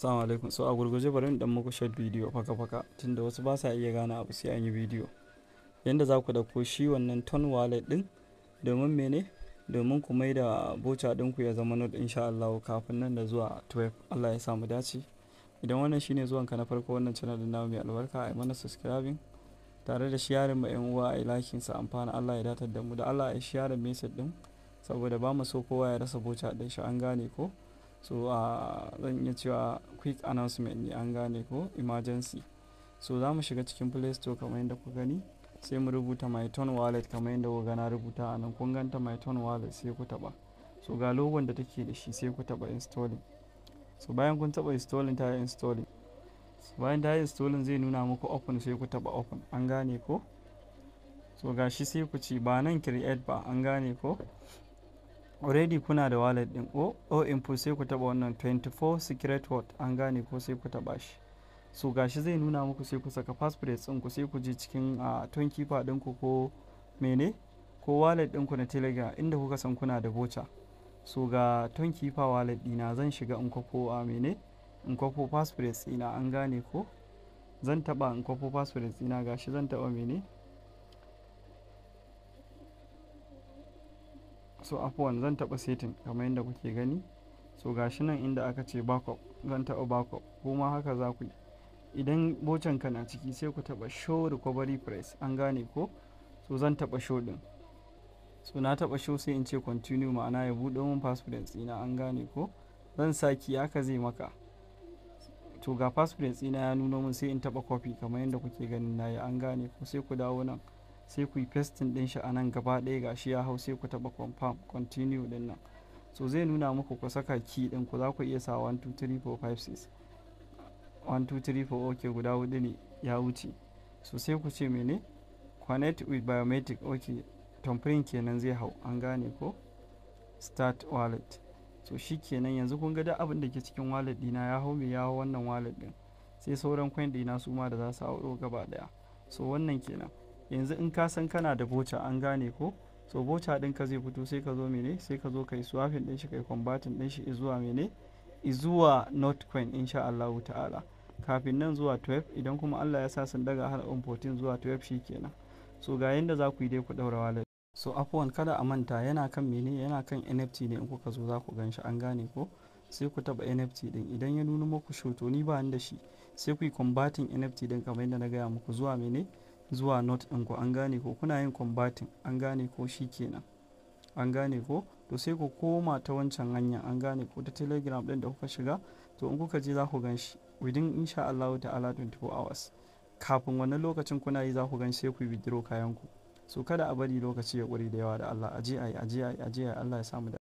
Assalamu alaikum. So a gurguje bari in dan muku short video faka faka, tunda wasu ba sa iya gane abu sai an yi bidiyo. Yanda za ku ɗauko shi wannan Ton Wallet ɗin domin mene? Domin ku maida voucher ɗinku ya zama Not, insha Allah, kafin nan da zuwa 12. Allah ya sa mu dace. Idan wannan shine zuwanka na farko wannan channel ɗin namu mai albarka, a yi mana subscribing tare da sharing ma 'yan uwa, a yi liking sa amfana. Allah ya datar da mu. Da Allah a yi sharing message ɗin, saboda ba mu so kowa ya rasa voucher ɗin shi, an gane ko? So zan iya cewa quick announcement ne, an gane ko? Emergency. So za mu shiga cikin Play Store kamar yadda ku gani, sai mu rubuta My Ton Wallet kamar yadda kuka ga na rubuta a nan. Kun ganta, My Ton Wallet, sai ku taɓa. So ga logon da take da shi, sai ku taɓa installing. So bayan kun taɓa installing, ta yi installing. So bayan ta yi installing, zai nuna muku open, sai ku taɓa open, an gane ko? So ga shi, sai ku ci ba nan create ba, an gane ko? Already kuna da wallet ɗin o input, sai ku taɓa wannan 24 secret word, an gane ko? Sai ku taɓa shi. So gashi zai nuna muku, sai ku saka passphrase ɗinku, sai ku je cikin a Tonkeeper ɗinku ko mene ko wallet ɗinku na Telegram inda kuka san kuna da voucher. So ga Tonkeeper wallet ɗina, zan shiga in kwafo a mene, in kwafo passphrase ɗina, an gane ko? Zan taɓa in kwafo passphrase ɗina. Gashi zan taɓa mene. So afuwan, zan taɓa setting kamar yadda kuke gani. So gashi nan inda aka ce backup, zan taɓa backup. Kuma haka za ku yi idan voucher ka na ciki, sai ku taɓa show recovery phrase, an gane ko? So zan taɓa show ɗin. So na taɓa show, sai in ce continue, ma'ana ya buɗe mun passphrase ɗina, an gane ko? Zan saki haka zai maka. To ga passphrase ɗina ya nuno mun, sai in taɓa copy kamar yadda kuke ganin nayi, an gane ko? Sai ku dawo nan, sai ku yi pasting ɗin shi a nan gaba ɗaya. Gashi ya hau, sai ku taɓa confirm, continue ɗin nan. So zai nuna muku ku saka key ɗin ku. Za ku iya sa 1 2 3 4 5 6, 1 2 3 4, okay, guda hudu ne, ya wuce. So sai ku ce mene? Connect with biometric, okay, thumbprint kenan zai hau, an gane ko? Start wallet. So shi kenan, yanzu kun ga duk abin da ke cikin wallet ɗina ya hau me? Ya hau wannan wallet ɗin, sai sauran coin ɗina su ma da za su hauro gaba ɗaya. So wannan kenan. Yanzu in ka san kana da voucher, an gane ko? So voucher ɗinka zai fito, sai ka zo mene? Sai ka zo ka yi swapping ɗin shi, ka yi converting ɗin shi zuwa mene? Zuwa Notcoin, insha Allahu ta'ala, kafin nan zuwa 12. Idan kuma Allah ya sa sun daga har on 14 zuwa 12, shi kenan. So ga yanda za ku yi dai ku ɗaura wallet. So afuwan, kada a manta, yana kan mene? Yana kan NFT ne. In kuka zo za ku gan shi, an gane ko? Sai ku taba NFT din. Idan ya nuna muku show, to ni ba ni da shi, sai ku yi converting NFT din kamar yadda na gaya muku zuwa mene? Zuwa Not ɗin ku, an gane ko? Kuna yin converting, an gane ko? Shi kenan, an gane ko? To sai ku koma ta wancan hanya, an gane ko? Ta Telegram din da kuka shiga. To in kuka je za ku gan shi within, insha Allah ta'ala, 24 hours. Kafin wannan lokacin kuna yi za ku gan, sai ku withdraw kayan ku. So kada a bari lokaci ya ƙure da yawa. Da Allah aje ayi, aje ayi, aje ayi. Allah ya samu da